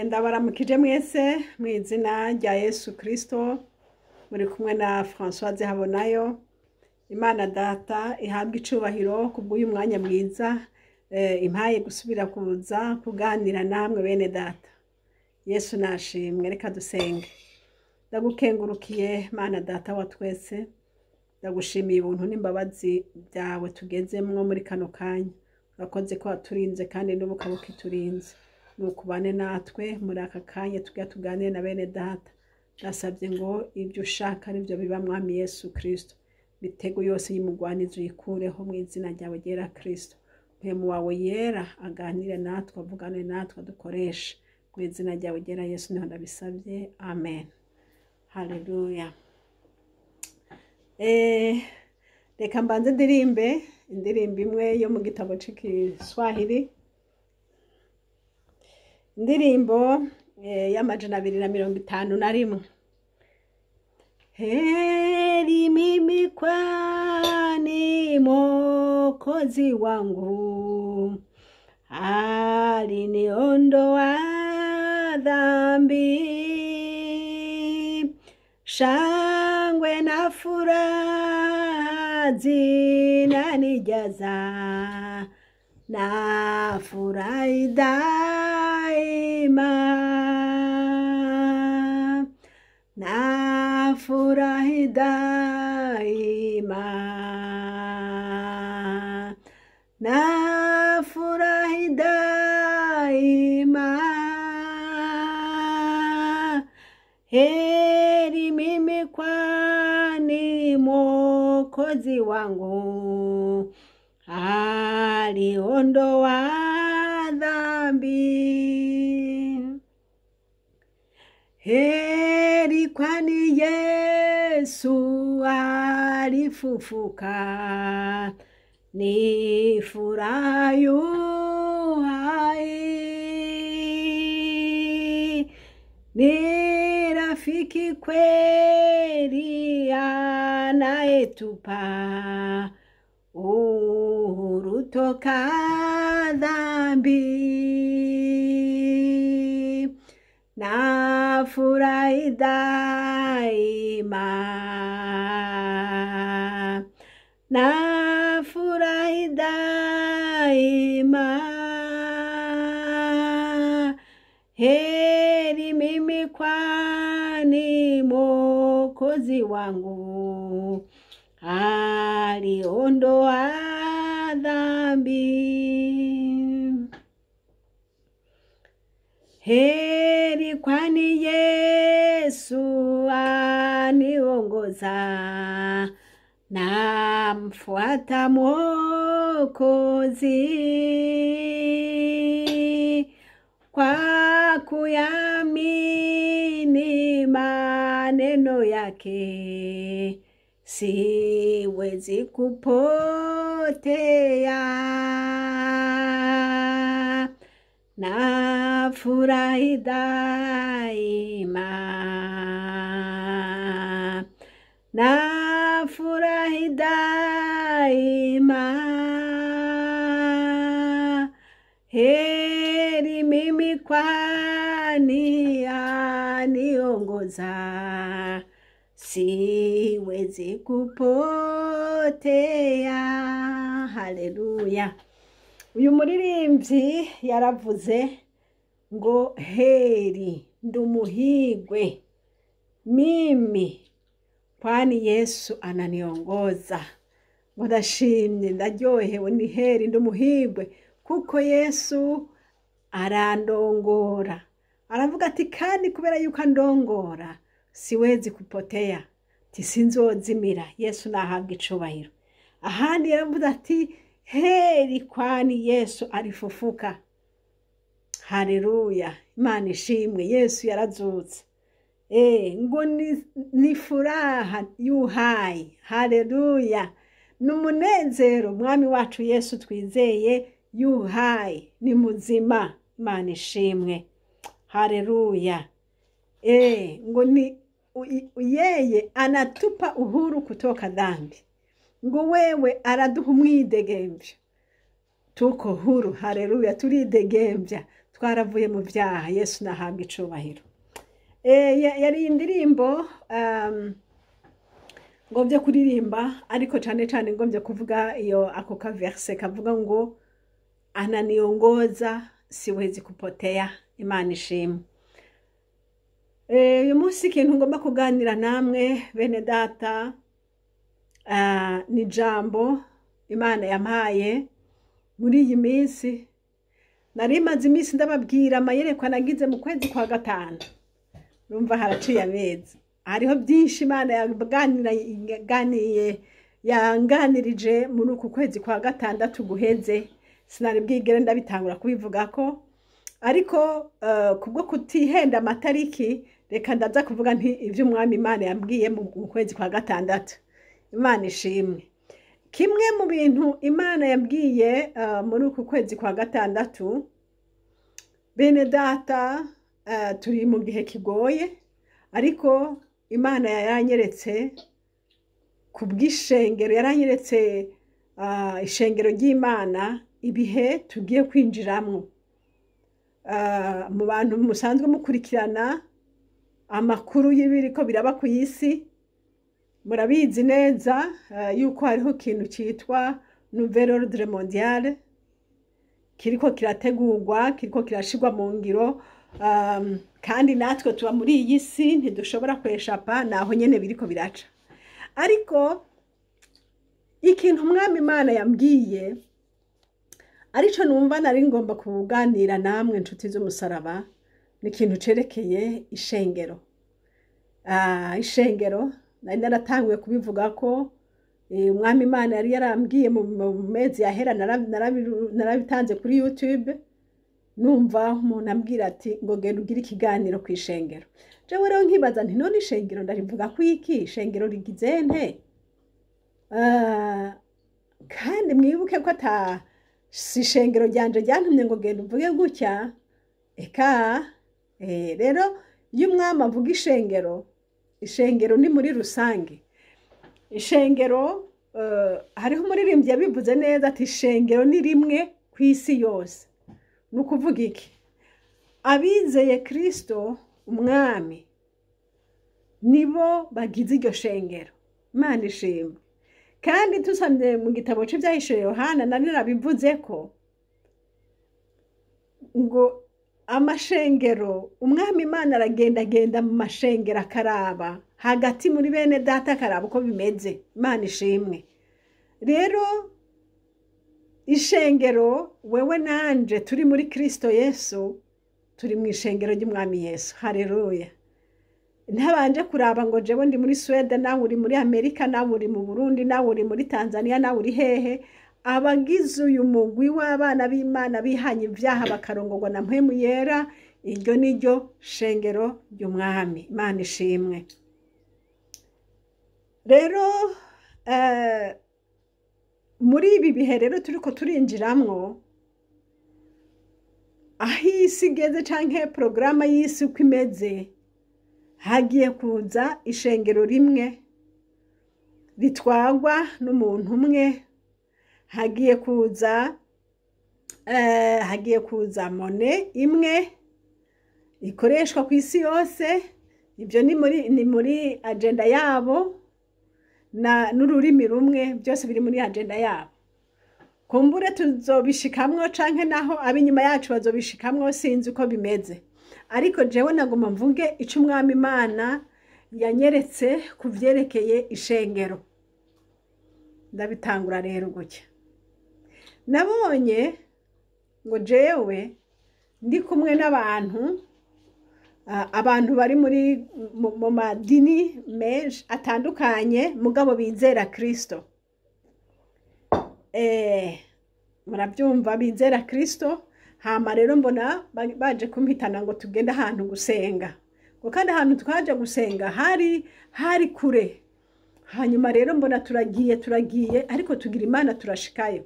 Ndabaramukije mwese mw'izina rya Yesu Kristo, muri kumwe na Françoise Habonayo. Imana Data ihabwe icubahiro kubw'uyu mwanya mwiza impaye gusubira kuza kuganira namwe bene Data. Yesu nashimwe, reka dusenge. Ndagukengurukiye Mana Data wa twese, ndagushimiye ubuntu n'imbabazi byawe tugezemwo muri kano kanya. Urakoze ko waturinze kandi n'ubu ukaba ukiturinze. Nukubane natwe muri aka kanya tugira tuganire na bene Data. Ndasabye ngo ibyo ushaka aribyo biba, Mwami Yesu Kristo. Imitego yose y'umugwanizi uyikureho mu izina ryawe ryera Kristo. Mpwemu wawe yera aganire natwe, avugane natwe, adukoreshe. Mu izina ryawe ryera Yesu niho ndabisabye. Amen. Haleluya. Reka mbanze ndirimbe indirimbo imwe yo mu gitabo c'Igiswahili. Indirimbo y'251. Heri mimi kwani Mwokozi wangu aliniondoa dhambi, shangwe na furaha zinanijaza, nafurahi daima, nafurahi daima, nafurahi daima. Heri mimi kwani Mwokozi wangu aliondoa dhambi. Heri kwani Yesu alifufuka, ni furaha yu hai, ni rafiki kweli anayetupa uhuru toka dhambi. Nafurahi daima, nafurahi daima. Heri mimi kwani Mwokozi wangu aliondoa dhambi. Heri kwani Yesu aniongoza, namfuata Mwokozi, kwa kuyaamini maneno yake siwezi kupotea. Nafurahi daima, nafurahi daima. Heri mimi kwani aniongoza, siwezi kupotea. Haleluya. Uyu muririmbyi yaravuze ngo heri ndumuhigwe mimi kwani Yesu ananiongoza. Ngo ndashimye, ndaryohewe, ni heri ndumuhigwe kuko Yesu arandongora. Aravuga ati kandi kubera yuko andongora siwezi kupotea, ati sinzozimira. Yesu nahabwa icubahiro. Ahandi yaravuze ati heri kwani Yesu alifufuka. Haleluya, Imana ishimwe, Yesu yarazutse. Ngo ni furaha yuhaye. Haleluya, ni umunezero Mwami wacu Yesu twizeye yuhaye, ni muzima. Imana ishimwe. Haleluya. Ngo ni yeye anatupa uhuru kutoka dhambi. Ngo wewe araduha umwidegemvyo, tuko huru. Haleluya, turidegembya. Twaravuye mu vyaha. Yesu nahabwa icubahiro. Yari indirimbo ngomvye kuririmba, ariko cane cane ngomvye kuvuga iyo ako ka verse kavuga ngo "Ananiongoza, siwezi kupotea." Imana ishimwe. Uyu munsi ikintu ngomba kuganira namwe, bene data, ni ijambo Imana yampaye muri iyi minsi. Nari maze iminsi ndababwira amayerekwa nagize mu kwezi kwa gatanu. Urumva haraciye amezi. Hariho byinshi Imana yaganiye, yanganirije muri uku kwezi kwa gatandatu guheze. Sinari bwigere ndabitangura kubivugako, ariko kubwo kutihenda amatariki, reka ndaza kuvuga nti ibyo Umwami Imana yambwiye mu kwezi kwa gatandatu. Imana ishimwe. Kimwe mu bintu Imana yambwiye muri uku kwezi kwa gatandatu, bene data, turi mu gihe kigoye, ariko Imana yaranyeretse ku bw'ishengero, yaranyeretse ishengero ry'Imana, ibihe tugiye kwinjiramwo. Mu bantu musanzwe mukurikirana amakuru y'ibiriko biraba ku isi, murabizi neza yuko hariho ikintu cyitwa Nouvel Ordre Mondial kiriko kirategurwa, kiriko kirashirwa mu ngiro, kandi natwe tuba muri iyi si, ntidushobora kweshapa, naho nyene biriko biraca. Ariko ikintu Umwami Imana yambwiye, arico numva nari ngomba kuganira namwe, inshuti z'umusaraba, ni ikintu cerekeye ishengero. Ishengero nari naratanguye kubivuga ko Umwami Imana yari yarambwiye mu mezi yahera, narabitanze kuri YouTube. Numva umuntu ambwira ati ngo "Genda ugire ikiganiro ku ishengero." Jewe rero nkibaza nti "None ishengero ndarivuga ko iki? Ishengero rigize nte?" Kandi mwibuke ko ata si ishengero ryanje ryantumye ngo "Genda uvuge gutya." Eka rero iyo Umwami avuga ishengero, ishengero ni muri rusange. Ishengero, hariho umuririmbyi yabivuze neza ati "Ishengero ni rimwe ku isi yose." Ni ukuvuga iki? Abizeye Kristo Umwami nibo bagize iryo shengero. Imana ishimwe. Kandi tusanze mu gitabo c'Ibyahishuwe Yohana, nari narabivuze ko ngo amashengero, Umwami Imana aragendagenda mu mashengero, akaraba hagati muri bene data, akaraba uko bimeze. Imana ishimwe. Rero ishengero, wewe nanje turi muri Kristo Yesu, turi mu ishengero ry'Umwami Yesu. Hareruya. Ntabanje kuraba ngo jewe ndi muri Swede, nawe uri muri Amerika, nawe uri mu Burundi, nawe uri muri Tanzania, nawe uri hehe, abagize uyu mugwi w'abana b'Imana bihanye ibyaha bakarongorwa na Mpwemu Yera, iryo ni ryo shengero ry'Umwami. Imana ishimwe. Rero muri ibi bihe rero turiko turinjiramwo, aho isi igeze canke porogaramu y'isi uko imeze, hagiye kuza ishengero rimwe ritwarwa n'umuntu umwe. Hagiye kuza monnaie imwe ikoreshwa ku isi yose. Ibyo ni muri agenda yabo, na n'ururimi rumwe, byose biri muri agenda yabo. Kumbure tuzobishikamwo canke naho ab'inyuma yacu bazobishikamwo, sinzi uko bimeze, ariko jewe nagoma mvuge ico Umwami Imana yanyeretse ku vyerekeye ishengero. Ndabitangura rero gutya: nabonye ngo jewe ndi kumwe n'abantu, abantu bari muri mu madini menshi atandukanye, mugabo bizera Kristo. Murabyumva, bizera Kristo. Hama rero mbona baje kumpitana ngo tugende ahantu gusenga, ngo kandi ahantu twaje gusenga hari kure. Hanyuma rero mbona turagiye, turagiye, ariko tugira Imana turashikayo.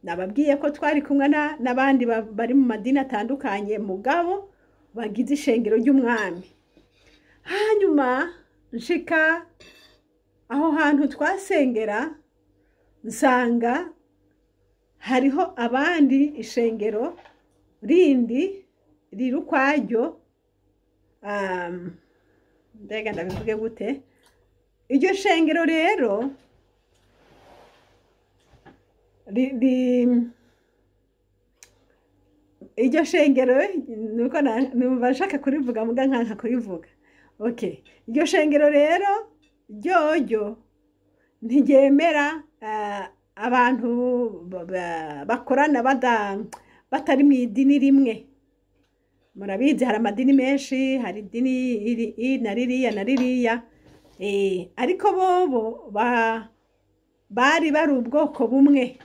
Nababwiye ko twari kumwe n'abandi bari mu madini atandukanye, mugabo bagize ishengero ry'Umwami. Hanyuma nshika aho hantu twasengera, nsanga hariho abandi ishengero rindi. riri ukwaryo. Mbega ndabivuge gute? Iryo shengero rero iryo shengero nuko numva nshaka kurivuga muga nkanka kurivuga. Okay, iryo shengero rero ryoryo ntiryemera abantu bakorana batari mu idini rimwe. Murabizi hari amadini menshi, hari idini iri na ririya na ririya, ariko bobo bari ubwoko bumwe,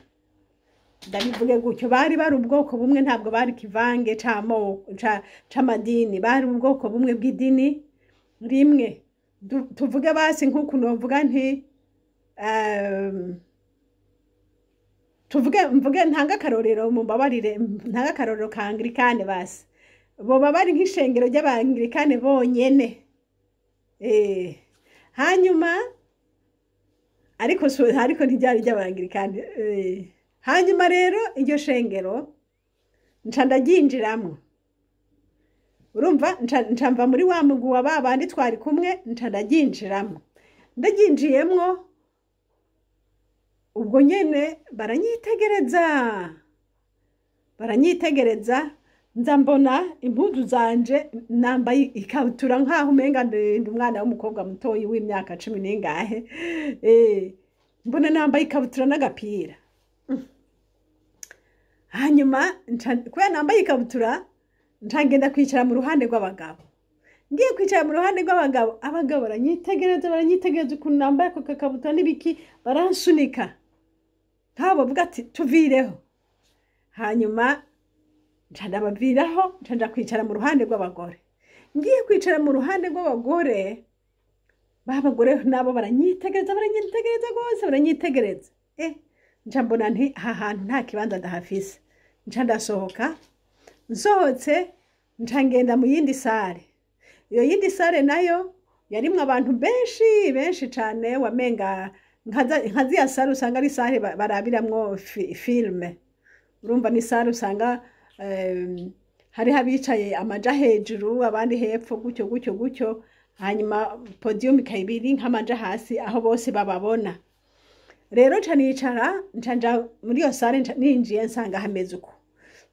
ndabivuge gutyo, bari ubwoko bumwe, ntabwo bari kivange c'amadini, bari ubwoko bumwe bw'idini rimwe. Tuvuge basi nk'uku novuga nti tuvuge, mvuge ntanga akarorero, mumbabarire, ntanga akarorero ka Anglikane basi, boba bari nk'ishengero ry'Abanglikane bonyene. Hanyuma ariko ntiryari ry'Abanglikane. Hanyuma rero iryo shengero nca ndaryinjiramwo, urumva nca mva muri wa mugwi wa babandi twari kumwe, nca ndaryinjiramwo. Ndaryinjiyemwo ubwo nyene baranyitegereza, nza mbona impuzu zanje nambaye ikabutura nkaho umenga ndi umwana w'umukobwa mutoyi w'imyaka 10 n'ingahe. Mbona nambaye ikabutura n'agapira. Hanyuma kubera nambaye ikabutura nca ngenda kwicara mu ruhande rw'abagabo. Ngiye kwicara mu ruhande rw'abagabo, abagabo baranyitegereza ukuntu nambaye ako kakabutura n'ibiki, baransunika nk'abo bavuga ati tuvireho. Hanyuma nca ndabaviraho, nca nja kwicara mu ruhande rw'abagore. Ngiye kwicara mu ruhande rw'abagore, ba bagore nabo baranyitegereza rwose, baranyitegereza. Nca mbona nti aha hantu nta kibanza ndahafise, nca ndasohoka. Nsohotse nca ngenda mu yindi sare. Iyo yindi sare nayo yarimwo abantu benshi benshi cane, wamenga nka ziya sare usanga ari sare barabiramwo filme. Urumva ni sare usanga hariho abicaye amaja hejuru abandi hepfo gutyo gutyo gutyo, hanyuma podium ikaba iri nk'amaja hasi aho bose bababona. Rero nca nicara, nca nja muri iyo sare, ninjiye nsanga hameze uko,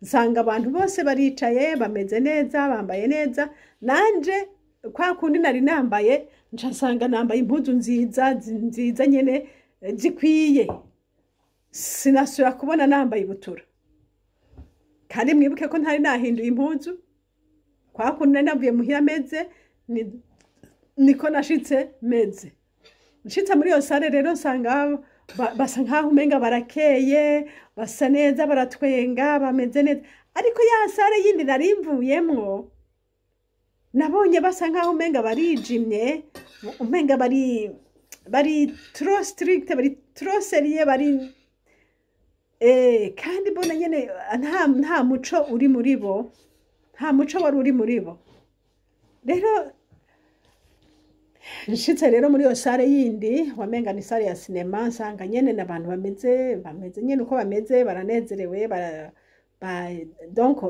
nsanga abantu bose baricaye bameze neza, bambaye neza. Nanje kwa kundi nari nambaye, nca nsanga nambaye impuzu nziza nziza nyene zikwiye, sinasubira kubona nambaye ibutura. Kandi mwibuke ko ntari nahinduye impuzu, kwa kundi nari navuye muhira meze niko nashitse meze. Nshitse muri iyo sare rero nsanga basa nkaho umenga barakeye, basa neza, baratwenga, bameze neza. Ariko ya sare yindi nari mvuyemwo nabonye basa nkaho umenga barijimye, umenga bari trop strict, bari trop sérieux, bari kandi mbona nyene nta muco uri muri bo, nta muco wari uri muri bo. Rero nshitse rero muri iyo sare yindi wamenga ni sare ya sinema, nsanga nyene n'abantu bameze nyene uko bameze, baranezerewe, donc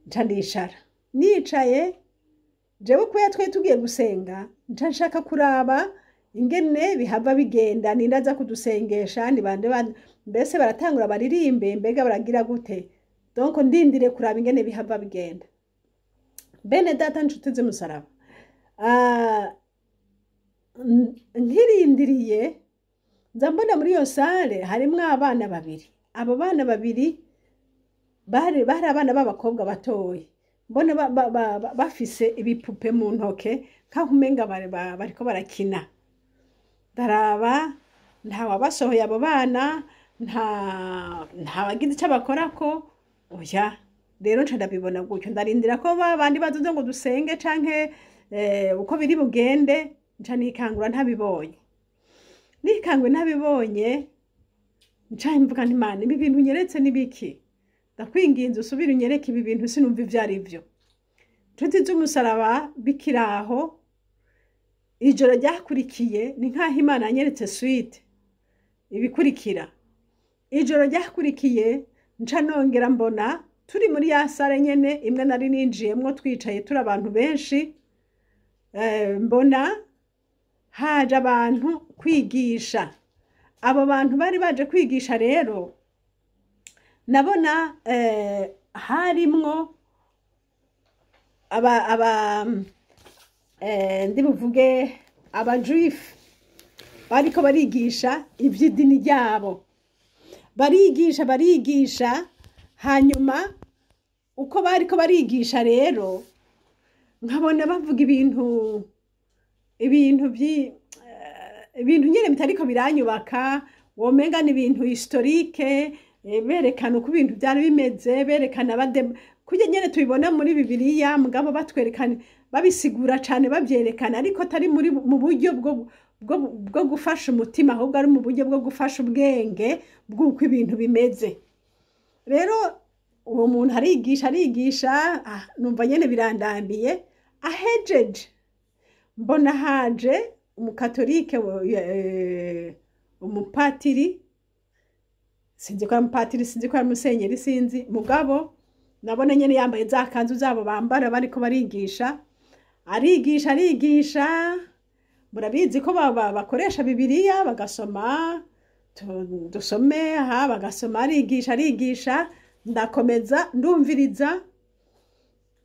nca ndicara. Nicaye jewe kubera twari tugiye gusenga, nca nshaka kuraba ingene bihava bigenda, ninde aza kudusengesha, ni bande mbese baratangura baririmbe, mbega baragira gute, donc ndindire kuraba ingene bihava bigenda. Bene data nshuti z'umusaraba, nkirindiriye nza mbona muri iyo sare harimwo abana babiri. Abo bana babiri bari abana b'abakobwa batoyi, mbona bafise ibipupe mu ntoke nkaho umenga bariko barakina. Ndaraba ntawabasohoye abo bana, ntawagize ico bakorako, oya. Rero nca ndabibona gutyo, ndarindira ko babandi bazoza ngo dusenge canke uko biri bugende, nca nikangura ntabibonye. Nikanguye ntabibonye, nca mvuga nti Mana, ibi bintu unyeretse ni biki? Ndakwinginze usubire unyereke ibi bintu, sinumva ivyo ari vyo. Nshuti z'umusaraba, bikiraho ijoro ryakurikiye ni nkaho Imana yanyeretse suite ibikurikira. Ijoro ryakurikiye nca nongera mbona Turi muri ya salle nyene imwe nari ninjiyemwo, twicaye turi abantu benshi, mbona haje abantu kwigisha. Abo bantu bari baje kwigisha rero, nabona harimwo aba, ndibuvuge abajuifu bariko barigisha ivy'idini ryabo, barigisha barigisha. Hanyuma uko bariko barigisha rero, nkabona bavuga ibintu nyene bitariko biranyubaka, womenga ni ibintu historique, berekana uko ibintu vyari bimeze, berekana bade kurya nyene tubibona muri Bibiliya, mugabo batwerekana, babisigura cane, bavyerekana, ariko atari muri mu buryo bwo gufasha umutima, ahubwo ari mu buryo bwo gufasha ubwenge bw'uko ibintu bimeze. Rero uwo muntu arigisha arigisha, numva nyene birandambiye. Ahejeje, mbona haje umukatolike, umupatiri, sinzi ko ari umupatiri, sinzi ko ari umusenyeri, sinzi, mugabo nabona nyene yambaye za kanzu zabo bambara bariko barigisha. Arigisha arigisha, murabizi ko bakoresha Bibiliya, bagasoma, dusome aha, bagasoma. Arigisha arigisha, ndakomeza ndumviriza.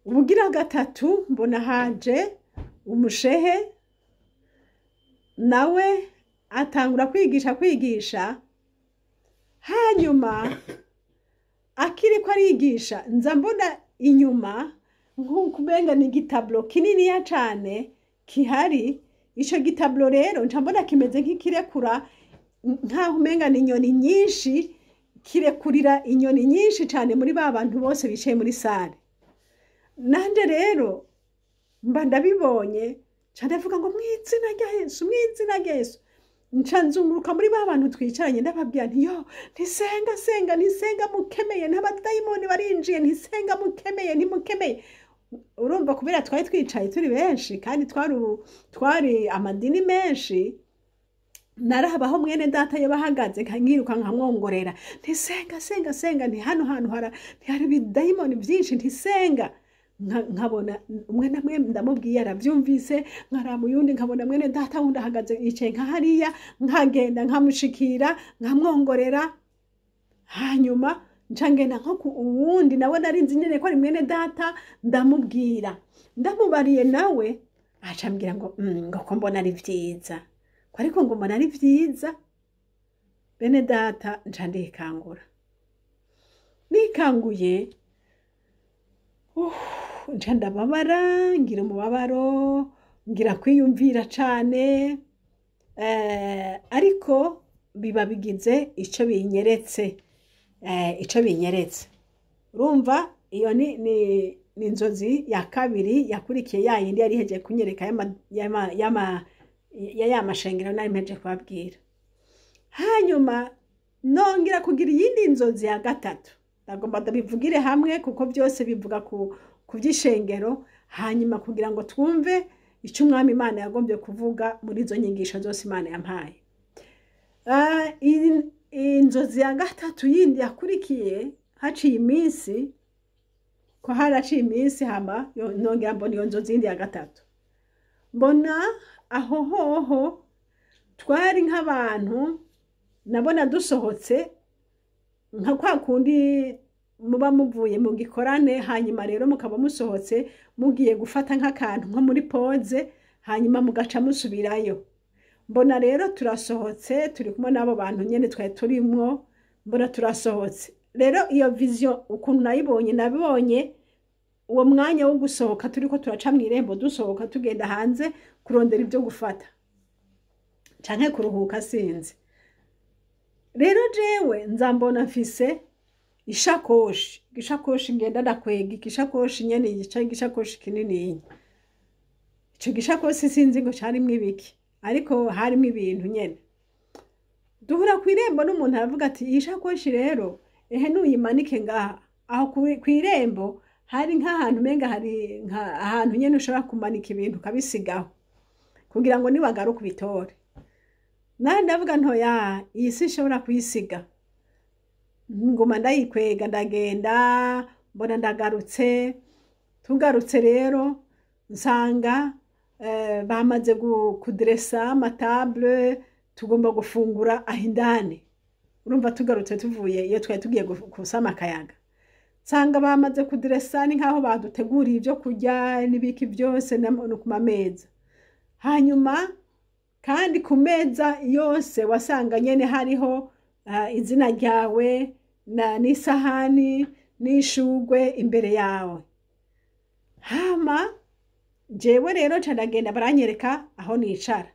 Ubugira gatatu, mbona haje umushehe, nawe atangura kwigisha kwigisha. Hanyuma akiriko arigisha, nza mbona inyuma nk'uko umenga ni igitablo kininiya cane kihari. Ico gitablo rero nca mbona kimeze nk'ikirekura, nk'aho umenga ni inyoni nyinshi, kirekurira inyoni nyinshi cane muri ba bantu bose bicaye muri salle. Nanje rero mba ndabibonye, nca ndavuga ngo: "Mw'izina rya Yesu, mw'izina rya Yesu." Nca nzunguruka muri ba bantu twicaranye, ndababwira nti: "Yo, ntisenga, senga, ntisenga, mukemeye, n'abadayimoni barinjiye, ntisenga, mukemeye, ntimukemeye." Urumva, kubera twari twicaye turi benshi kandi twari amadini menshi, narabaho mwene data yo bahagaze, nkiruka nkamwongorera ntisenga, senga, senga, nti hano hantu ntihari ibidayimoni byinshi, ntisenga. Nkabona umwe namwe ndamubwiye arabyumvise, nkaraba uyundi, nkabona mwene data wundi ahagaze, yicaye nka hariya, nkagenda nkamushikira, nkamwongorera. Hanyuma nca ngenda nko ku uwundi nawe nari nzi nyene ko ari mwene data, ndamubwira. Ndamubariye, nawe aca ambwira ngo ngo ko mbona ari vyiza, ko ariko ngo mbona ari vyiza. Bene data, nca ndikangura. Nikanguye, nca ndababara, ngira umubabaro, ngira kwiyumvira cane, ariko biba bigize ico binyeretse, ico binyeretse. Urumva, iyo ni inzozi ya kabiri yakurikiye ya yindi yari ihejeje kunyereka ya ya mashengero nari mpejeje kubabwira. Hanyuma nongera kugira iyindi nzozi ya gatatu. Ndagomba ndabivugire hamwe kuko byose bivuga ku by'ishengero, hanyuma kugira ngo twumve icyo Umwami Imana yagombye kuvuga muri izo nyigisho zose Imana yampaye. Inzozi ya gatatu yindi yakurikiye, haciye iminsi, ko haraciye iminsi, hama nongera mbona iyo nzozi yindi ya gatatu. Mbona aho hoho twari nk'abantu, nabona dusohotse nka kwa kundi muba muvuye mu gikorane, hanyuma rero mukaba musohotse mugiye gufata nk'akantu nko muri pause, hanyuma mugaca musubirayo. Mbona rero turasohotse, turi kumwe n'abo bantu nyene twari turimwo. Mbona turasohotse. Rero iyo vision ukuntu nayibonye, nabibonye uwo mwanya wo gusohoka, turiko turaca mw'irembo dusohoka, tugenda hanze kurondera ibyo gufata canke kuruhuka, sinzi. Rero jewe nza mbona mfise ishakoshi, igishakoshi ngenda ndakwega, igishakoshi nyene igica, igishakoshi kinininya. Ico gishakoshi sinzi ngo carimwo ibiki, ariko harimwo ibintu nyene. Duhura kw'irembo n'umuntu, aravuga ati: "Iyi shakoshi rero, ehe, nuyimanike ngaha." Aho kw'irembo hari nk'ahantu umenga hari ahantu nyene ushobora kumanika ibintu ukabisigaho kugira ngo niwagaruka ubitore. Nawe ndavuga ntoya, iyi si nshobora kuyisiga, nguma ndayikwega, ndagenda. Mbona ndagarutse. Tugarutse rero nsanga bamaze kudresa amatable, tugomba gufungura aho indani. Urumva tugarutse tuvuye iyo twari tugiye gusama akayaga, nsanga bamaze kudresa, ni nk'aho baduteguriye ibyo kurya n'ibiki byose no ku mameza. Hanyuma kandi ku meza yose wasanga nyene hariho izina ryawe n'isahani n'ishugwe imbere yawe. Hama jewe rero nca ndagenda, baranyereka aho nicara.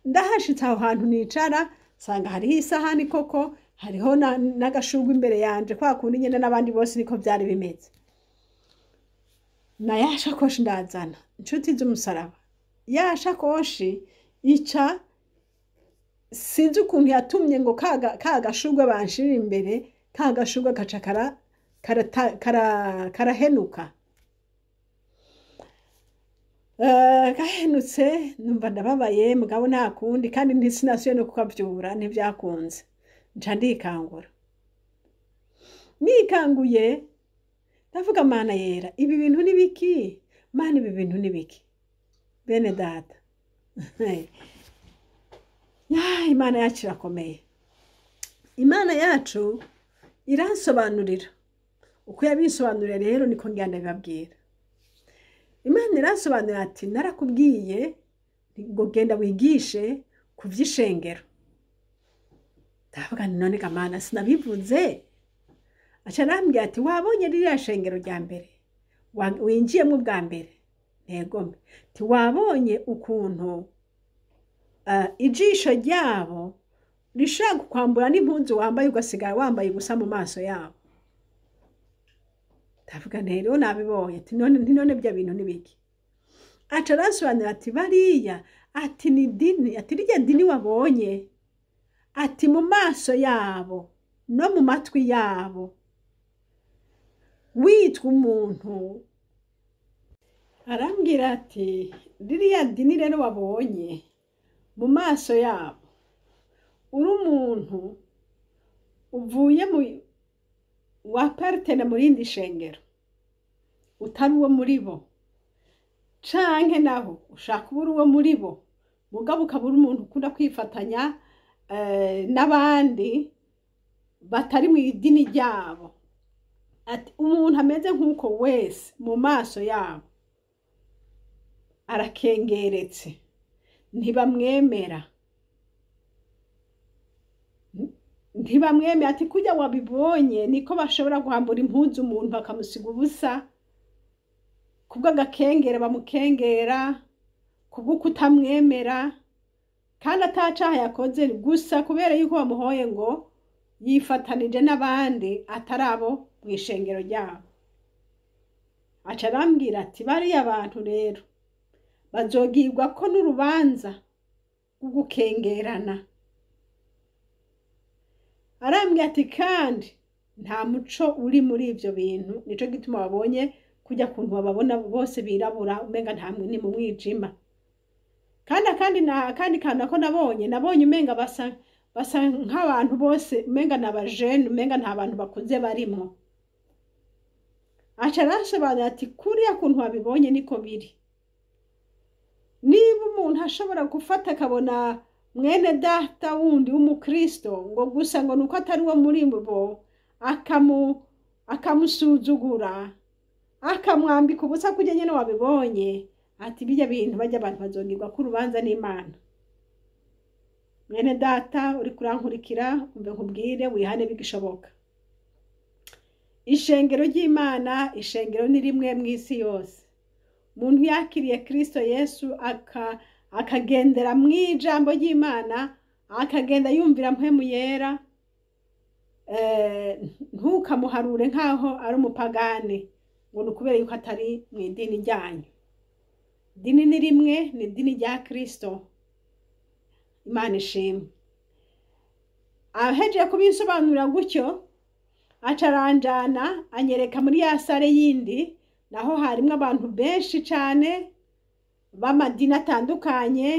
Ndahashitse aho hantu nicara, nsanga hariho isahani koko, hariho n'agashugwe imbere yanje, kwa kundi nyene n'abandi bose niko vyari bimeze. Na ya shakoshi ndazana, inshuti z'umusaraba, ya shakoshi ica, sinzi ukuntu yatumye ngo ka gashugwe banshira imbere, ka gashugwe gaca karahenuka. Gahenutse numva ndababaye, mugabo nta kundi, kandi ntisinasubiye no kukavyura, ntivyakunze. Nca ndikangura. Nikanguye ndavuga: "Mana yera, ibi bintu ni biki? Mana, ibi bintu ni biki?" Bene data, ya Imana yacu irakomeye. Imana yacu iransobanurira. Uko yabisobanurira rero niko ngenda ndabibabwira. Imana iransobanurira ati: "Narakubwiye ngo genda wigishe ku vy'ishengero." Ndavuga nti: "None ga Mana, sinabivuze?" Aca arambwira ati: "Wabonye ririya shengero rya mbere winjiyemo bwa mbere?" Ntegome. Ti: "Wabonye ukuntu ijisho ryabo rishobora kukwambura n'impuzu wambaye, ugasigara wambaye ubusa mu maso yabo?" Ndavuga nti: "Rero nabibonye." Ati: "None, nti none bya bintu ni biki?" Aca aransobanurira ati: "Bariya," ati, "ni dini," ati, "rirya dini wabonye," ati, "mu maso yabo no mu matwi yabo witwa umuntu." Arambwira ati: "Ririya dini rero wabonye, mu maso yabo uri umuntu uvuye mu waparitena mu rindi shengero, utari uwo muri bo, canke naho ushaka uba uri uwo muri bo, mugabo ukaba uri umuntu ukunda kwifatanya n'abandi batari mu idini ryabo," ati, "umuntu ameze nk'uko wese mu maso yabo arakengeretse, ntibamwemera, ntibamwemera." Ati: "Kurya wabibonye niko bashobora guhambura impuzu umuntu bakamusiga ubusa kubw'agakengera bamukengera, kubw'ukutamwemera, kandi atacaha yakoze, gusa kubera yuko bamuhoye ngo yifatanije n'abandi atari abo mu ishengero ryabo." Aca arambwira ati: "Bariya bantu rero bazogirwa ko n'urubanza rwo gukengerana." Arambwira ati: "Kandi nta muco uri muri ivyo bintu, nico gituma wabonye kujya kuntu bababona bose birabura, umenga nta ni mu mwijima." Kandi akandi na akandi kantu nako nabonye umenga basa nk'abantu bose, umenga ni abajene, umenga nta bantu bakuze barimwo. Aca aransobanurira ati: "Kuriya kuntu wabibonye niko biri. Niba umuntu ashobora gufata akabona mwene data wundi w'umukristo, ngo gusa ngo nuko atari uwo muri bo, akamusuzugura, akamwambika ubusa kurya nyene wabibonye," ati, "bijya bintu bajya abantu bazogirwa ko urubanza n'Imana." Mwene data uri kurankurikira, umve nkubwire, wihane bigishoboka. Ishengero ry'Imana, ishengero ni rimwe mu isi yose. Umuntu yakiriye Kristo Yesu, akagendera mu ijambo ry'Imana, akagenda yumvira Mpwemu Yera, ntukamuharure nk'aho ari umupagani ngo ni ukubera yuko atari mu idini ryanyu. Idini ni rimwe, ni idini rya Kristo. Imana ishimwe. Ahejeje kubisobanurira gutyo, aca aranjana, anyereka muri ya salle yindi, naho harimwo abantu benshi cane b'amadini atandukanye: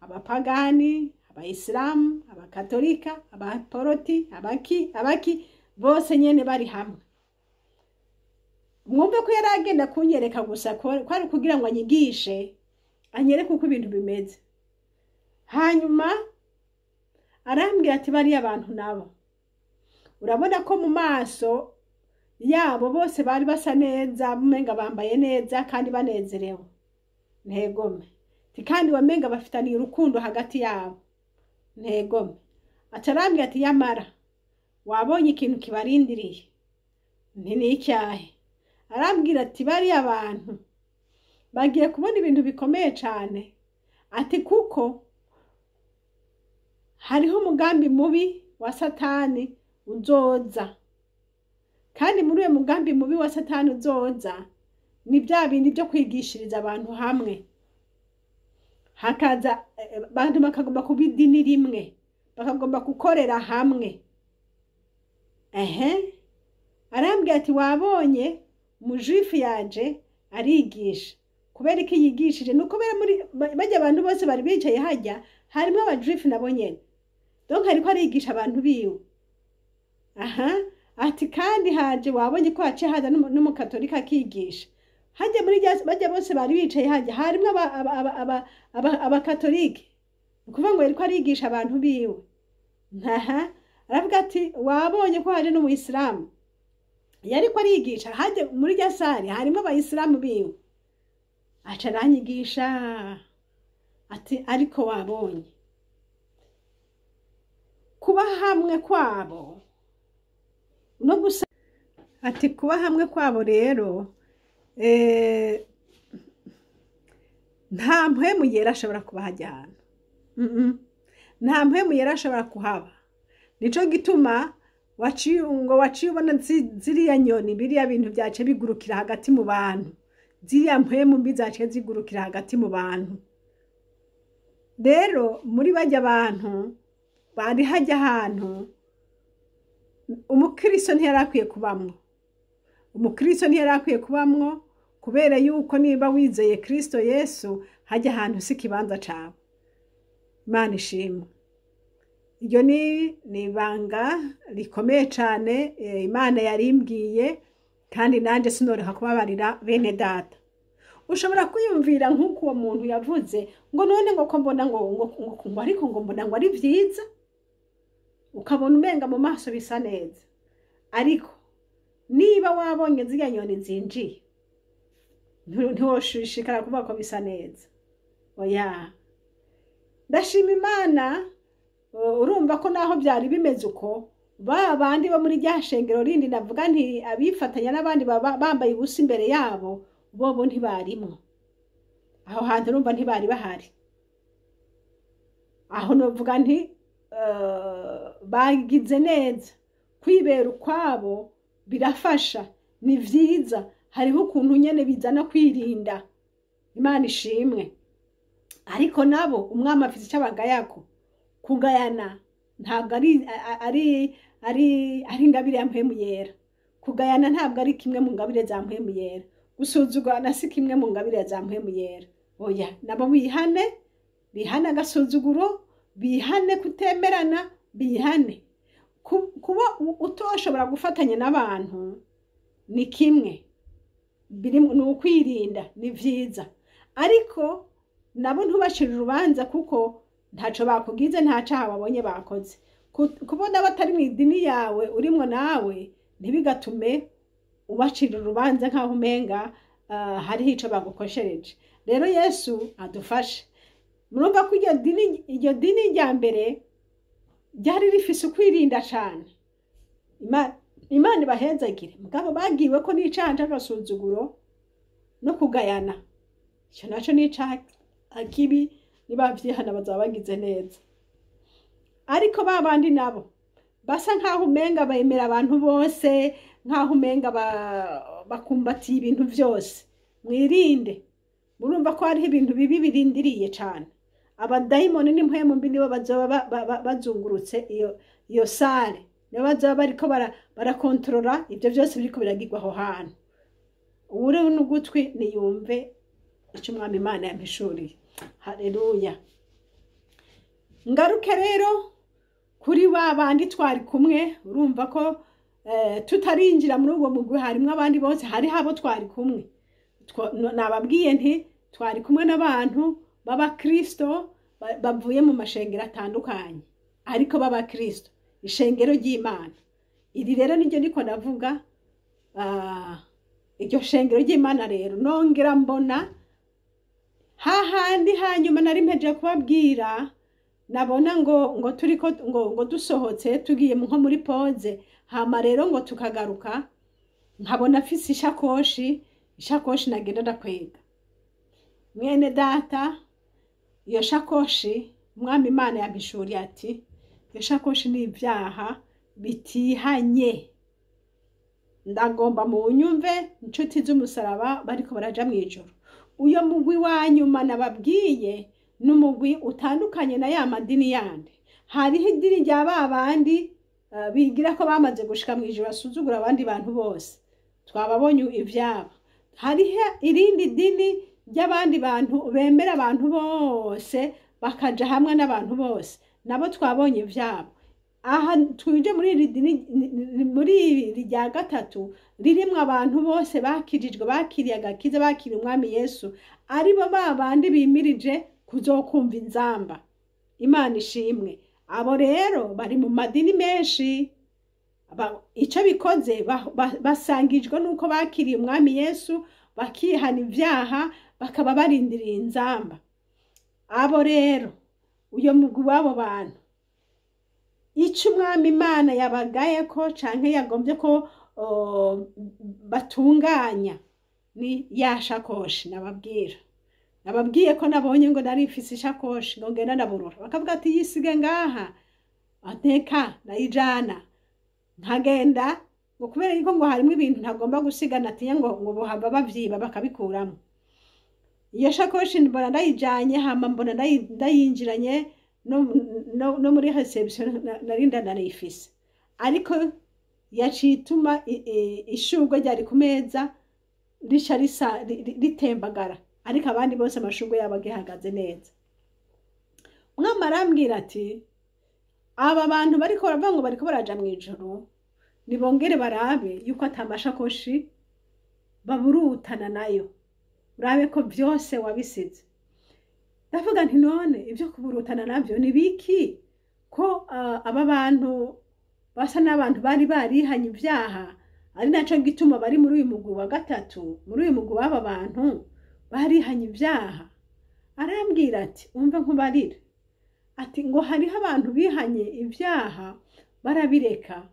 abapagani, abayisilamu, abakatolika, abaporoti, abaki abaki, bose nyene bari hamwe. Mwumve ko yari agenda kunyereka gusa ko ari kugira ngo anyigishe, anyereke uko ibintu bimeze. Hanyuma arambwira ati bariya bantu nabo urabona ko mu maso yabo bose bari basa neza, umenga bambaye neza kandi banezerewe. Ntegome. Kandi wamenga bafitaniye urukundo hagati yabo. Ntegome. Atarambwira ati yamara wabonye ikintu kibarindiriye. Nti ni icyahe? Arambwira ati bariya abantu bagiye kubona ibintu bikomeye cyane, ati kuko hariho umugambi mubi wa Satani uzoza, kandi muri uwo mugambi mubi wa Satani uzoza ni bya bindi byo kwigishiriza abantu hamwe, hakaza abantu bakagomba kuba idini rimwe, bakagomba gukorera hamwe. Ehe, arambwira ati wabonye umujuifu yaje arigisha. Kubera iki yigishije? Ni ukubera muri bajya abantu bose bari bicaye hajya harimo abajuifu nabo nyene, donc ariko arigisha abantu biwe. Aha, ati kandi haje wabonye ko haciye haza n'umukatolika akigisha hajya muri bajya bose bari bicaye hajya harimo abakatolike, ni ukuvuga ngo yariko arigisha abantu biwe. Aha, aravuga ati wabonye ko haje n'umuyisilamu yariko arigisha hajya muri rya sare harimo abayisilamu biwe. Aca aranyigisha ati ariko wabonye kuba hamwe kwabo no gusa, ati kuba hamwe kwabo rero nta mpwemu yera ashobora kubahajyana, nta mpwemu yera ashobora kuhaba. Nico gituma waciye ubona ziriya nyoni, biriya bintu byace bigurukira hagati mu bantu, ziriya mpwemu mbi zaciye zigurukira hagati mu bantu. Rero muri bajya abantu bari hajya ahantu umukristo ntiyari akwiye kubamwo, umukristo ntiyari akwiye kubamwo, kubera yuko niba wizeye Kristo Yesu hajya ahantu si ikibanza cawe. Imana ishimwe. Iryo ni ibanga rikomeye cane Imana yarimbwiye, kandi nanje sinoreka kubabarira bene data. Ushobora kwiyumvira nk'uko uwo muntu yavuze ngo none ngo ko mbona ngo ngo ariko ngo mbona ngo ari vyiza, ukabona umenga mu maso bisa neza, ariko niba wabonye ziriya nyoni zinjiye ntiwoshishikara kuvuga ko bisa neza. Oya, ndashima Imana. Urumva ko naho byari bimeze uko, ba bandi bo muri rya shengero rindi navuga nti abifatanya n'abandi bambaye ubusa imbere yabo, bobo ntibarimwo aho hantu, urumva ntibari bahari. Aho novuga nti bagize neza, kwibera ukwabo birafasha, ni vyiza, hariho ukuntu nyene bizana kwirinda. Imana ishimwe. Ariko nabo umwami afite icyo abagayako. Kugayana ntabwo ari ingabire ya mpwemu yera. Kugayana ntabwo ari kimwe mu ngabire za mpwemu yera. Gusuzugurana si kimwe mu ngabire za mpwemu yera. Oya, nabo bihane, bihane agasuzuguro, bihane kutemerana, bihane. Kuba utoshobora gufatanya n'abantu ni kimwe, ni ukwirinda, ni vyiza. Ariko nabo ntubashire urubanza kuko ntaco bakugize, nta caha babonye bakoze. Kubona batari mu idini yawe urimwo nawe ntibigatume ubacira urubanza nkaho umenga hariho ico bagukoshereje. Rero Yesu adufashe. Murumva ko iryo dini rya mbere ryari rifise ukwirinda cane. Imana ibahezagire, mugabo bagiwe ko n'icaha c'agasuzuguro no kugayana, ico naco n'icaha kibi, nibavyihana bazaba bagize neza. Ariko ba bandi nabo basa nkaho umenga bemera abantu bose, nkaho umenga bakumbatiye ibintu vyose. Mwirinde. Murumva ko hariho ibintu bibi birindiriye cane. Abadayimoni n'impwemu mbi nibo bazoba bazungurutse iyo sare, nibo bazoba bariko barakontorora ivyo vyose biriko biragirwa aho hantu. Uwuri n'ugutwi niyumve ico Umwami Imana yampishuriye. Haleluya. Ngaruke rero kuri ba bandi twari kumwe, urumva ko Tutarinjira muri uwo mugwi, harimwo abandi bose, hariho abo twari kumwe. Nababwiye nti twari kumwe n'abantu b'abakristo bavuye mu mashengero atandukanye, ariko b'abakristo, ishengero ry'Imana. Iri rero niryo niko ndavuga, iryo shengero ry'Imana. Rero nongera mbona hahandi hanyuma nari mpejeje kubabwira, nabona ngo turiko ngo dusohotse tugiye nko muri pause, hama rero ngo tukagaruka nkabona afise ishakoshi nagenda ndakwega. Mwene data, iyo shakoshi, Umwami Imana yampishuriye ati iyo shakoshi ni ibyaha bitihanye. Ndagomba mu nyumve, inshuti z'umusaraba bariko baraja mu ijuru. Uyo mugwi wa nyuma nababwiye ni umugwi utandukanye na ya madini yandi. Hariho idini rya ba bandi bigira ko bamaze gushika mu ijuru, basuzugura abandi bantu bose, twababonye ivyabo. Hariho irindi dini ry'abandi bantu bemera abantu bose, bakaja hamwe n'abantu bose, nabo twabonye ivyabo. Aha twije muri iri dini, muri iri rya gatatu, ririmwo abantu bose bakirijwe, bakiriye agakiza, bakiriye Umwami Yesu, aribo ba bandi bimirije kuzokumva inzamba. Imana ishimwe. Abo rero bari mu madini menshi. Ico bikoze basangijwe nuko bakiriye Umwami Yesu, bakihana ibyaha, bakaba barindiriye inzamba. Abo rero, uyo mugwi w'abo bantu, ico Umwami Imana yabagaye ko canke yagombye ko batunganya ni ya shakoshi nababwira. Nababwiye ko nabonye ngo nari mfise ishakoshi, ngo ngenda ndaburura, bakavuga ati yisige ngaha, ateka ndayijana, nkagenda ngo kubera yuko ngo harimo ibintu ntagomba gusiga, natinya ngo bohava bavyiba bakabikuramo. Iyo shakoshi mbona ndayijanye, hama mbona ndayinjiranye no muri réception, nari ndanayifise, ariko yaciye ituma ishurwe ryari ku meza rica risa ritembagara, ariko abandi bose amashurwe yabo agihagaze neza. Umwami arambwira ati aba bantu bariko baravuga ngo bariko baraja mu ijuru, nibongere barabe yuko ata mashakoshi baburutana nayo, urabe ko byose wabisize. Ndavuga nti none ibyo kuburutana nabyo ni biki, ko aba bantu basa n'abantu bari barihanye ibyaha, ari naco gituma bari muri uyu mugwi wa gatatu, muri uyu mugwi w'aba bantu barihanye ibyaha? Arambwira ati umva nkubarira, ati ngo hariho abantu bihanye ibyaha barabireka,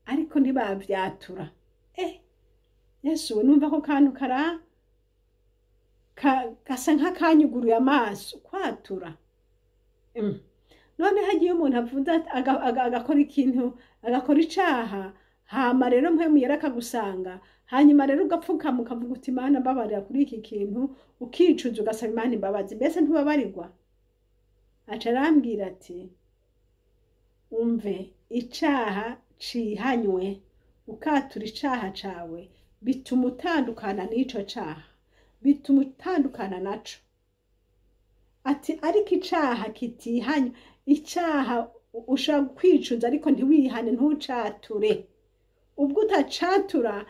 ariko ntibavyatura. Yesu we, numva ko kantu kara gasa nk'akanyuguruye amaso. Kwatura. None hagiye umuntu avuze agakora ikintu, agakora icaha, hama rero Mpwemu Yera akagusanga, hanyuma rero ugapfukama ukavuga uti Imana, mbabarira kuri iki kintu, ukicuza, ugasaba Imana imbabazi, mbese ntubabarirwa? Aca arambwira ati umve, icaha cihanywe, ukatura icaha cawe, bituma utandukana n'ico caha, bituma utandukana naco. Ati ariko icaha kitihanywe, icaha ushobora kwicuza ariko ntiwihane, ntucature, ubwo utacatura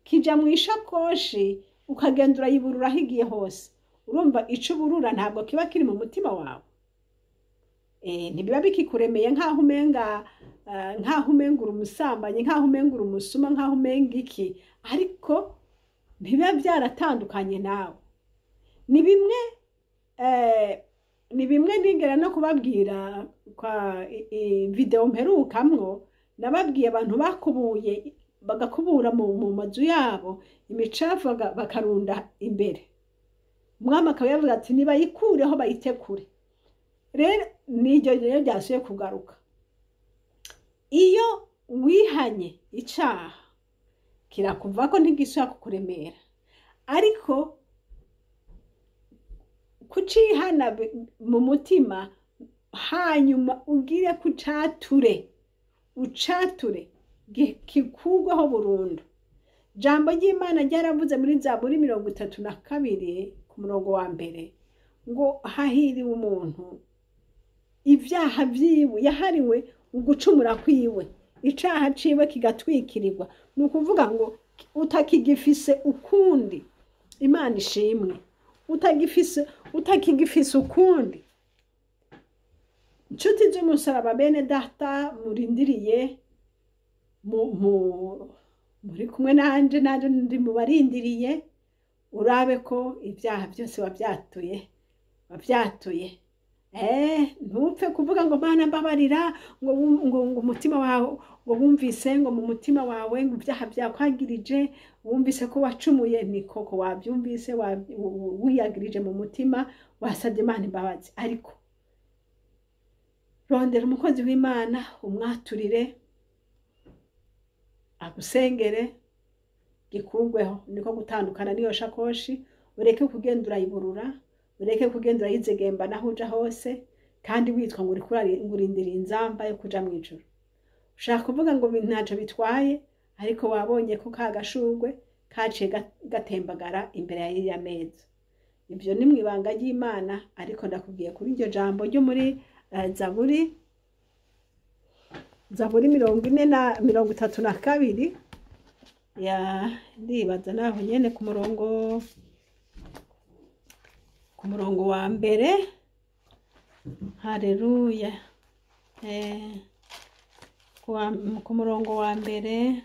kija mu ishakoshi, ukagenda urayiburura aho igiye hose. Urumva ico uburura ntabwo kiba kiri mu mutima wawe, ntibiba bikikuremeye, nk'aho umenga uri umusambanyi, nk'aho umenga uri umusuma, nk'aho umenga iki, ariko ntibiba byaratandukanye nawe. Ni bimwe nigera no kubabwira kwa video mperukamwo, nababwiye abantu bakubuye, bagakubura mu mazu yabo imicafu, bakarunda imbere. Umwami akaba yavuze ati nibayikureho, bayitekure. Rero niryo rero ryasubiye kugaruka. Iyo wihanye icaha kirakuvako, ntigisubira kukuremera, ariko kucihana mu mutima, hanyuma ugire kucature, ucature kikugwaho burundu. Jambo ry'Imana ryaravuze muri Zaburi 32 ku murongo wa mbere ngo hahiriwe umuntu ibyaha vyiwe yahariwe ugucumura kwiwe. Icaha ciwe kigatwikirirwa, ni ukuvuga ngo utakigifise ukundi. Imana ishimwe, utakigifise ukundi. Inshuti z'umusaraba, bene data murindiriye, muri kumwe nanje, nanje ndi mu barindiriye, urabe ko ibyaha byose wabyatuye, wabyatuye. Ntupfe kuvuga ngo Mana mbabarira, ngo umutima wawe, ngo wumvise ngo mu mutima wawe ngo ibyaha byakwagirije, wumvise ko wacumuye. Ni koko wabyumvise, wiyagirije mu mutima, wasabye Imana imbabazi, ariko rondera umukozi w'Imana umwaturire, agusengere gikugweho. Niko gutandukana n'iyo shakoshi, ureke kugenda urayiburura, ureke kugenda urayizegemba naho uja hose, kandi witwa ngo uriko urindiriye inzamba yo kuja mw'ijuru. Ushaka kuvuga ngo ntaco bitwaye, ariko wabonye ko ka gashurwe kaciye gatembagara imbere ya iriya meza. Ibyo ni mu ibanga ry'Imana, ariko ndakubwiye kuri iryo jambo ryo muri Zaburi 40 na 32, ya ndibaza naho nyene ku murongo wa mbere. Haleluya. Ku murongo wa mbere.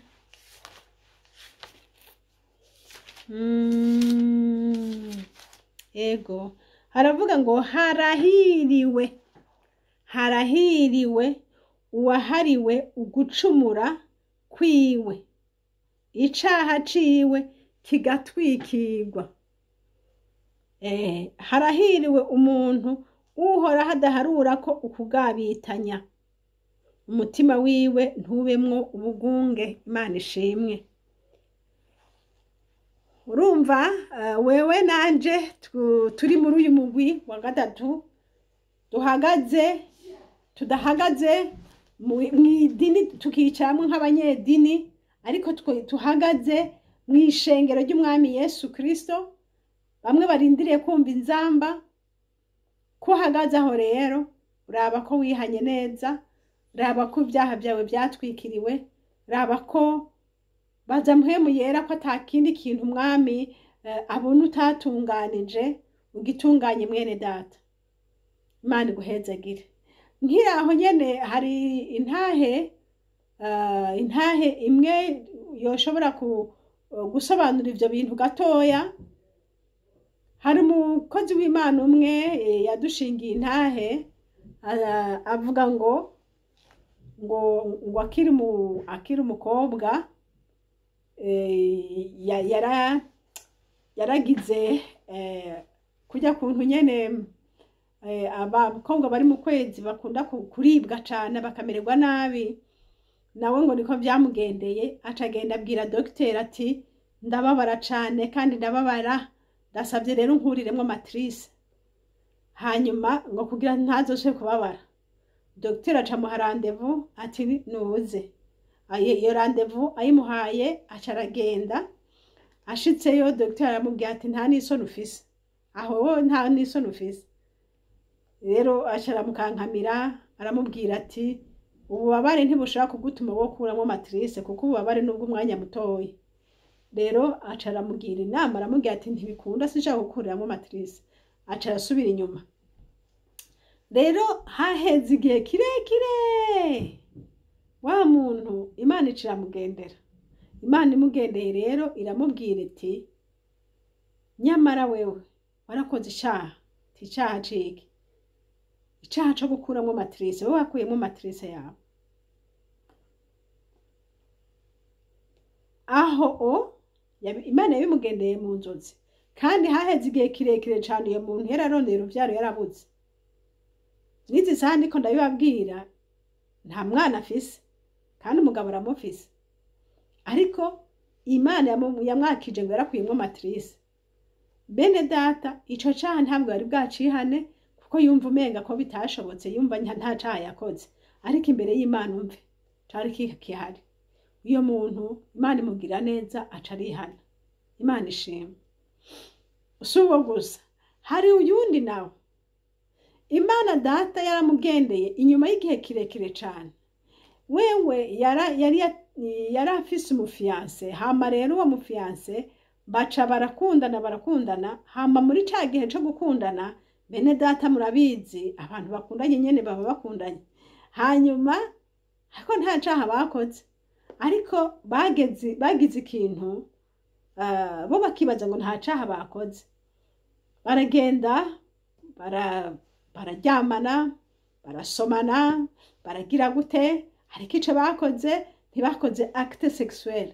Ego, haravuga ngo: "Harahiriwe, harahiriwe uwahariwe ugucumura kwiwe, icaha ciwe kigatwikirwa." Harahiriwe umuntu Uhoraho adaharura ko ukugabitanya, umutima wiwe ntubemwo ubugunge. Imana ishimwe. Urumva, wewe nanje turi muri uyu mugwi wa gatatu, duhagaze tudahagaze mw'idini, tukicaramwo nk'abanyedini, ariko tuhagaze mw'ishengero ry'Umwami Yesu Kristo, bamwe barindiriye kumva inzamba. Ko uhagaze aho rero, raba ko wihanye neza, raba ko ibyaha byawe byatwikiriwe, raba ko baza Mpwemu Yera ko ata kindi kintu Umwami abona utatunganije, ugitunganye. Mwene data, Imana iguhezagire. Nkiri aho nyene, hari intahe imwe yoshobora gusobanura ivyo bintu gatoya. Hari umukozi w'Imana umwe yadushingiye intahe, avuga ngo akiri umukobwa, yaragize kurya kuntu nyene abakobwa bari mu kwezi bakunda kuribwa cane bakamererwa nabi. Nawe ngo niko vyamugendeye, aca agenda abwira dogiteri ati: "Ndababara cane kandi ndababara, ndasavye rero nkuriremwo matrice, hanyuma ngo kugira ntazosubire kubabara." Dogiteri aca amuha rendez-vous, ati: "Nuze." Iyo rendez-vous ayimuhaye, aca aragenda. Ashitseyo, dogiteri aramubwira ati: "Nta n'isoni ufise aho wowe, nta n'isoni ufise." Rero aca aramukankamira, aramubwira ati: "Ububabare ntibushobora kugutuma wokuramwo matrice, kuko ububabare nubwo umwanya mutoya." Rero aca aramugira inama, aramubwira ati: "Ntibikunda, sinshaka gukuriramwo matrice." Aca arasubira inyuma. Rero haheze igihe kirekire, wa muntu Imana ica iramugendera. Imana imugendeye rero, iramubwira iti: "Nyamara wewe warakoze icaha." Ati: "Icaha ciki?" "Icaha co gukuramwo matrice, wewe wakuyemwo matrice yawe." Aho o Imana yabimugendeye mu nzozi, kandi haheze igihe kirekire cane iyo muntu yararondeye uruvyaro, yarabuze. N'izi saha ndiko ndabibabwira, nta mwana afise, kandi umugabo aramufise, ariko Imana yamwakije ngo yarakuyemwo matrice. Bene data, ico caha ntabwo yari bwacihane, kuko yumva umenga ko bitashobotse, yumva nta caha yakoze, ariko imbere y'Imana, umve, cari kihari. Iyo muntu Imana imugira neza, aca arihana. Imana ishimwe. Si uwo gusa, hari uyundi nawe Imana Data yaramugendeye inyuma y'igihe kirekire cane. Wewe yari afise umu fiancé. Hama rero uwo mu fiancé baca barakundana, barakundana. Hama muri ca gihe co gukundana, bene data, murabizi, abantu bakundanye nyene baba bakundanye. Hanyuma ariko nta caha bakoze, ariko bageze bagize ikintu, bo bakibaza ngo nta caha bakoze. Baragenda bararyamana, barasomana, baragira gute, ariko ico bakoze, ntibakoze acte sexuel.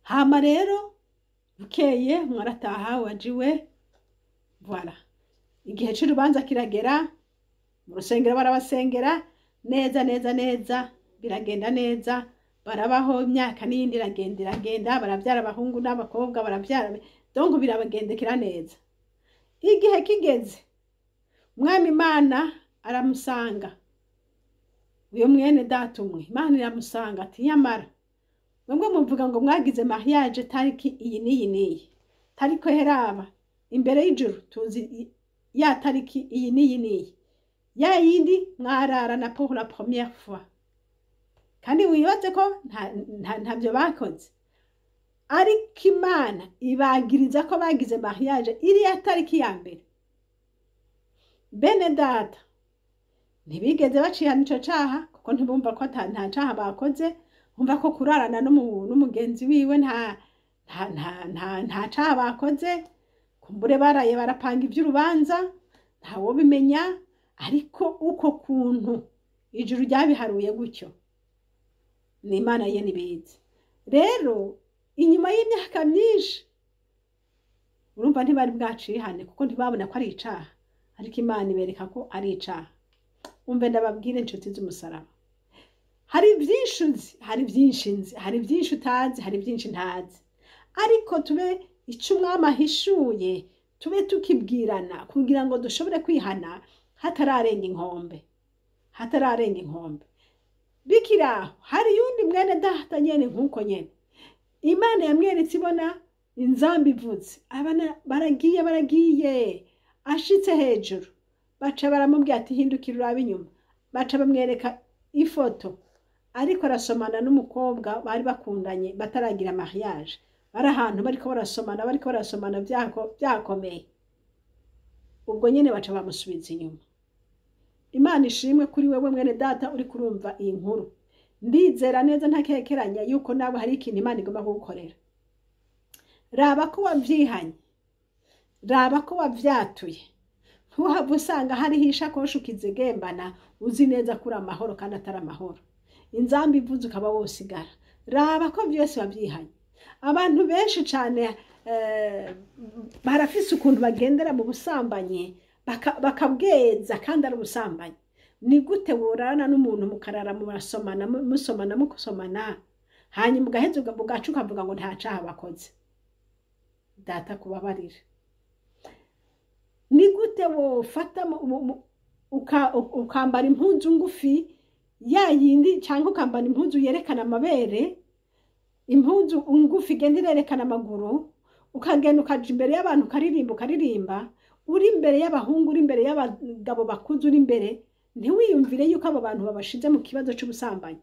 Hama rero bukeye mwarataha wajiwe, voilà, igihe c'urubanza kiragera. Mu rusengero barabasengera neza neza neza, biragenda neza, barabaho. Imyaka n'iyindi iragenda iragenda, barabyara abahungu n'abakobwa, barabyara, donc birabagendekera neza. Igihe kigeze, Umwami Imana aramusanga uyo mwene data umwe. Imana iramusanga ati: "Nyamara mwebwe muvuga ngo mwagize mariage tariki iyi n'iyi n'iyi, tariko heraba imbere y'ijuru tuzi ya tariki iyi n'iyi n'iyi, ya yindi mwararana pour la première fois." Kandi wibaze ko ntabyo bakoze, ariko Imana ibagiriza ko bagize mariage iriya tariki ya mbere. Bene data, ntibigeze bacihana ico caha, kuko ntibumva ko nta caha bakoze. Bumva ko kurarana n'umugenzi wiwe nta caha bakoze. Kumbure baraye barapanga ivy'urubanza, ntawobimenya. Ariko uko kuntu ijuru ryabiharuye gutyo, ni Imana ye nibizi. Rero inyuma y'imyaka myinshi, urumva ntibari bwacihane, kuko ntibabona ko ari icaha, ariko Imana ibereka ko ari icaha. Umve ndababwire, inshuti z'umusaraba, hari byinshi uzi, hari byinshi nzi, hari byinshi utazi, hari byinshi ntazi, ariko tube icyo Umwami ahishuye tube tukibwirana, kugira ngo dushobore kwihana hatararenga inkombe, hatararenga inkombe. Bikiri aho, hari yundi mwene data nyene nk'uko nyene Imana yamweretse ibona inzamba ivutse. Abana baragiye, baragiye, ashitse hejuru baca baramubwira ati: "Hindukira urabe inyuma." Baca bamwereka ifoto ariko arasomana n'umukobwa bari bakundanye bataragira mariage. Bari ahantu bariko barasomana, bariko barasomana byakomeye. Ubwo nyene baca bamusubiza inyuma. Imana ishimwe kuri wewe mwene data uri kurumva iyi nkuru. Ndizera neza ntakekeranya yuko nawe hari ikintu Imana igomba kugukorera. Raba ko wavyihanye, raba ko wavyatuye, ntuhave usanga hariho ishakoshi ukizegembana, uzi neza ko uri amahoro kandi atari amahoro. Inzamba ivuze ukaba wosigara. Raba ko vyose wavyihanye. Abantu benshi cane barafise ukuntu bagendera mu busambanyi, bakabweza kandi ari ubusambanyi. Ni gute worarana n'umuntu, mukarara murasomana, musomana, mukusomana, hanyuma ugaheza ugaca ukavuga ngo nta caha bakoze? Data kubabarira. Ni gute wofata ukambara impuzu ngufi ya yindi, cyangwa ukambara impuzu yerekana amabere, impuzu ngufi igenda irerekana amaguru, ukagenda ukaja imbere y'abantu, ukaririmba, ukaririmba uri imbere y'abahungu, uri imbere y'abagabo bakuze, uri imbere, ntiwiyumvire yuko abo bantu babashize mu kibazo c'ubusambanyi?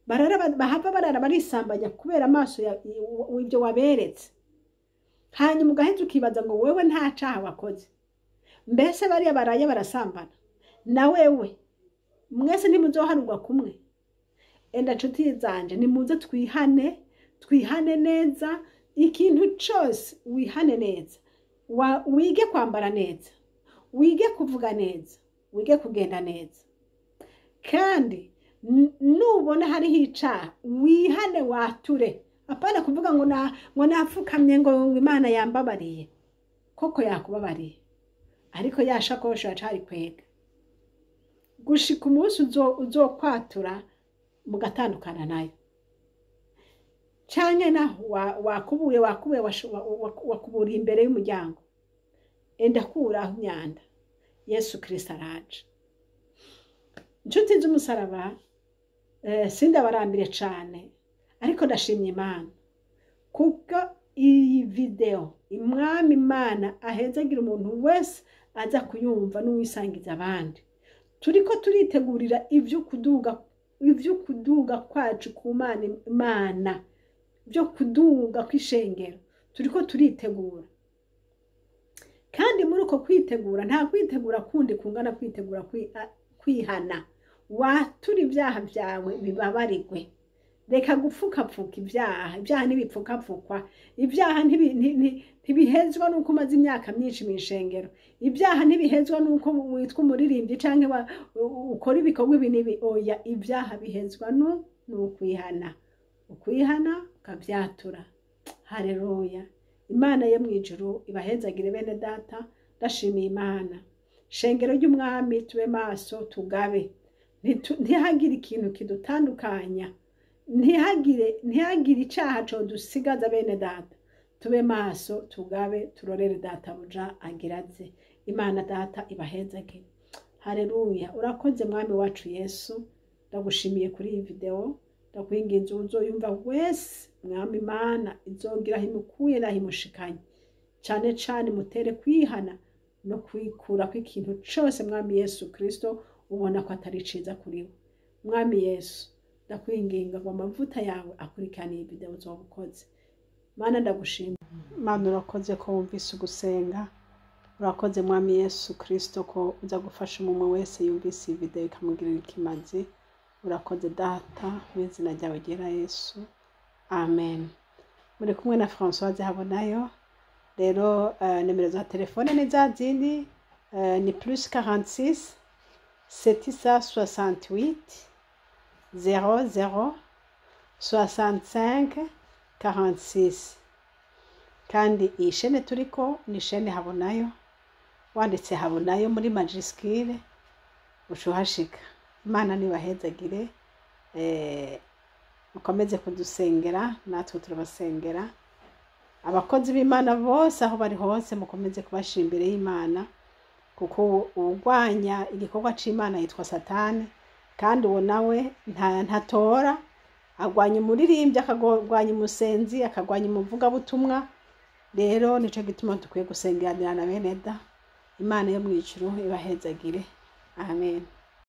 Barara bahava barara barisambanya kubera amaso ibyo waberetse. Hanyuma ugaheza ukibaza ngo wewe nta caha wakoze. Mbese bariya baraye barasambana na wewe, mwese ntimuzoharurwa kumwe? Enda nshuti zanje, nimuze twihane, twihane neza. Ikintu cose wihane neza. Wige kwambara neza, wige kuvuga neza, wige kugenda neza. Kandi nubona hariho icaha, wihane, wature. Apana kuvuga ngo ngo napfukamye, ngo Imana yambabariye. Koko yakubabariye, ariko ya shakoshi yacari kwega gushika umunsi uzokwatura mugatandukana nayo. Canke naho wakubuye, wakubuye, wakuburiye imbere y'umuryango, enda kuraho imyanda. Yesu Kristo araje. Inshuti z'umusaraba, sindabarambire cane, ariko ndashimye Imana kuko iyi video, Imwami Imana ahezagira umuntu wese aza kuyumva n'uwisangiza abandi. Turiko turitegurira ivyo kuduga kwacu ku Mana, Imana byo kuduga kw'ishengero. Turiko turitegura, kandi muri uko kwitegura nta kwitegura kundi kungana kwitegura kwihana. Watura ibyaha byawe bibabarigwe. Reka gupfukapfuka ibyaha. Ibyaha ntibipfukapfukwa. Ibyaha ntibihezwa n'uko umaze imyaka myinshi mu ishengero. Ibyaha ntibihezwa n'uko witwa umuririmbyi cyangwa ukora ibikorwa ibi n'ibi. Oya, ibyaha bihezwa ni ukwihana, ukwihana ukabyatura. Hareruya! Imana yo mu ijuru ibahezagire, bene data. Ndashimiye Imana. Shengero ry'Umwami, tube maso, tugabe. Ntihagire ikintu kidutandukanya, ntihagire icaha codusigaza. Bene data, tube maso, tugabe, turorere databuja agira aze. Imana Data ibahezagire. Hareruya! Urakoze, Mwami wacu Yesu. Ndagushimiye kuri iyi videwo. Ndakwinginze, uzoyumva wese, Mwami Imana, izogira aho imukuye n'aho imushikanye, cane cane mutere kwihana no kwikura kw'ikintu cose, Mwami Yesu Kristo, ubona ko atari ciza kuri we. Mwami Yesu, ndakwinginga ngo amavuta yawe akurikirane iyi videwo uzoba ukoze. Mana, ndagushima. Mana, urakoze ko wumvise ugusenga. Urakoze, Mwami Yesu Kristo, ko uza gufasha umwe wese yumvise iyi videwo ikamugirira ikimazi. Urakoze Data, mu izina ryawe ryera Yesu, amen. Muri kumwe na Françoise Habonayo. Rero nimero za telefone ni za zindi, ni +46 768 00 65 46. Kandi iyi shene turiko ni shene Habonayo. Wanditse Habonayo muri majuscule uca uhashika. Imana nibahezagire. Mukomeze kudusengera, natwe turabasengera. Abakozi b'Imana bose aho bari hose, mukomeze kubashira imbere y'Imana, kuko uwurwanya igikorwa c'Imana yitwa Satani, kandi uwo nawe ntatora. Agwanya umuririmbyi, akagwanya umusenzi, akagwanya umuvugabutumwa. Rero nico gituma dukwiye gusengeranira na bene da. Imana yo mw'ijuru ibahezagire. Amen.